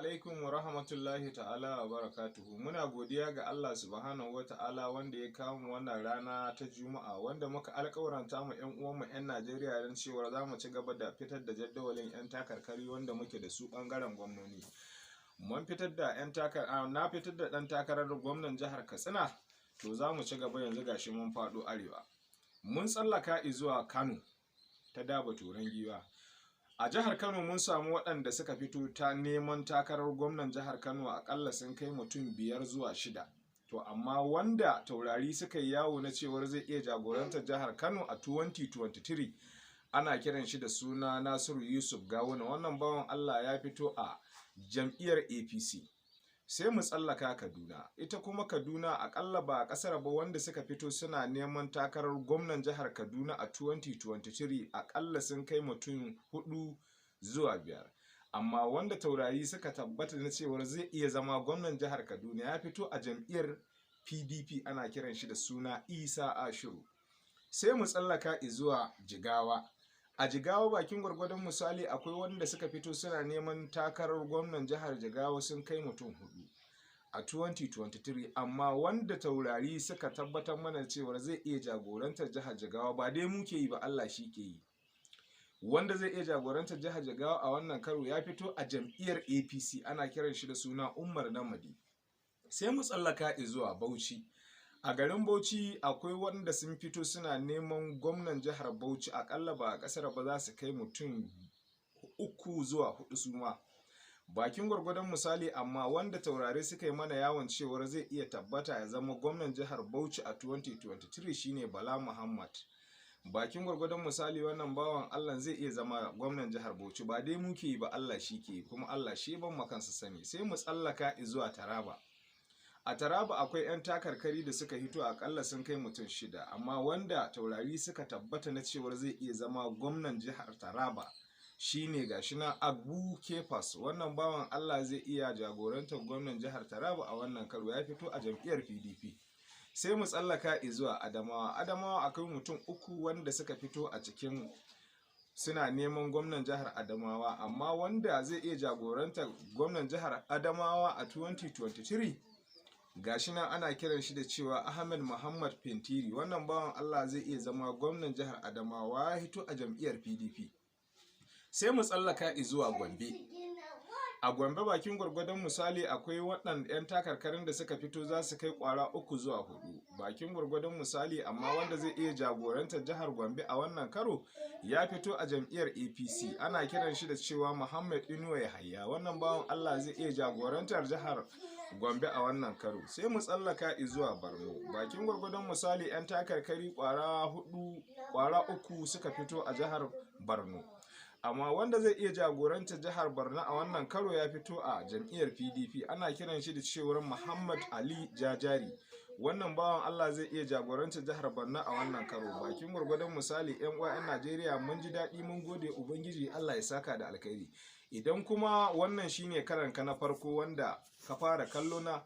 Alaikum wa rahmatullahi ta'ala wa barakatuhu. Muna godiya ga Allah subhanahu wa ta'ala wanda ya kawo mu wannan rana ta Juma'a, wanda muka alƙawaranta mu 'yan uwanmu 'yan Najeriya don cewa za mu ci gaba da fitar da jadawalin 'yan takarkari wanda muke da su ɓangaren gwamnoni. Mun fitar da 'yan takar, na fitar da ɗan takarar gwamnan jihar Katsina, to za mu ci gaba. Yanzu gashi mun faɗo arewa. Mun tsallaka zuwa Kano ta Daba Turan Giwa. A jihar Kano mun samu waɗanda suka fito ta neman takarar gwamnan jihar Kano, akalla sun kai mutum biyar zuwa shida. To amma wanda taurari suka yi yawo na cewar zai iya jagorantar jihar Kano a 2023, ana kiran shi da suna Nasiru Yusuf Gawuna. Wannan bawan Allah ya fito a jam'iyyar APC. Sai mu tsallaka Kaduna. Ita kuma Kaduna, akalla ba a kasar ba, wanda suka fito suna neman takarar gwamnan jihar Kaduna a 2023 akalla sun kai mutum hudu zuwa biyar. Amma wanda taurari suka tabbata na cewar zai iya zama gwamnan jihar Kaduna ya fito a jam'iyyar PDP, ana kiran shi da suna Isa Ashiru. Sai mu tsallaka zuwa Jigawa. A Jigawa, bakin gwargwadon misali, akwai wanda suka fito suna neman takarar gwamnan jihar Jigawa, sun kai mutum hudu a 2023. Amma wanda taurari suka tabbatar mana cewar zai iya jagorantar jihar Jigawa, ba dai muke yi ba, Allah shi ke yi, wanda zai iya jagorantar jihar Jigawa a wannan karo ya fito a jam'iyyar APC, ana kiran shi da suna Umar Namadi. Sai mu tsallaka zuwa Bauchi. A garin Bauchi akwai wanda sun fito suna neman gwamnan jihar Bauchi, akalla ba a kasar ba za su kai mutum uku zuwa hudu suma, bakin gwargwadon misali. Amma wanda taurari suka yi mana yawon cewar zai iya tabbata ya zama gwamnan jihar Bauchi a 2023 shine Bala Muhammad. Bakin gwargwadon misali, wannan bawan Allah zai iya zama gwamnan jihar Bauchi. Ba dai muke yi ba, Allah shi ke, kuma Allah shi ban makansa sani. Sai mu tsallaka zuwa Taraba. A Taraba akwai 'yan takarkari da suka hito, akalla sun kai mutum shida. Amma wanda taurari suka tabbata na cewar zai iya zama gwamnan jihar Taraba shine gashi na Abu Kefas. Wannan bawan Allah zai iya jagorantar gwamnan jihar Taraba a wannan karo, ya fito a jam'iyyar PDP. Sai mu tsallaka zuwa Adamawa. Adamawa akwai mutum uku wanda suka fito a cikin suna neman gwamnan jihar Adamawa. Amma wanda zai iya jagorantar gwamnan jihar Adamawa a 2023 gashi nan ana kiran shi da cewa Ahmed Muhammad Fintiri. Wannan bawan Allah zai iya zama gwamnan jihar Adamawa, ya hito a jam'iyyar PDP. Sai mu tsallaka zuwa Gombe. A Gombe, bakin gwargwadon misali, akwai waɗanda 'yan takarkarin da suka fito za su kai kwara uku zuwa hudu, bakin gwargwadon misali. Amma wanda zai iya jagorantar jihar Gombe a wannan karo ya fito a jam'iyyar APC, ana kiran shi da cewa Muhammad Inuwa Yahaya. Wannan bawan Allah zai iya jagorantar jihar Gombe a wannan karo. Sai mu tsallaka zuwa Borno. Bakin gwargwadon misali, 'yan takarkari kwara hudu, kwara uku suka fito a jihar Borno. Amma wanda zai iya jagorantar jihar Borno a wannan karo ya fito a jam'iyyar PDP, ana kiran shi da cewar Muhammad Ali Jajari. Wannan bawan Allah zai iya jagorantar jihar Borno a wannan karo, bakin gwargwadon misali. Yan uwa 'yan Najeriya, mun ji daɗi, mun gode, Ubangiji Allah ya saka da alkhairi. Idan kuma wannan shine karanka na farko wanda ka fara kallo na,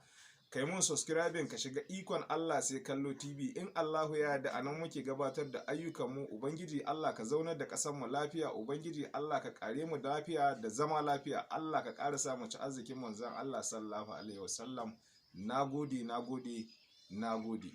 kai mun subscribing, ka shiga Ikon Allah Sai Kallo TV. In Allahu ya da, anan muke gabatar da ayyukanmu. Ubangiji Allah ka zaunar da ƙasar mu lafiya. Ubangiji Allah ka kare mu lafiya da zama lafiya. Allah ka ƙara sa mu ci arzikin manzon Allah sallallahu alaihi wasallam. Nagode, nagode, nagode.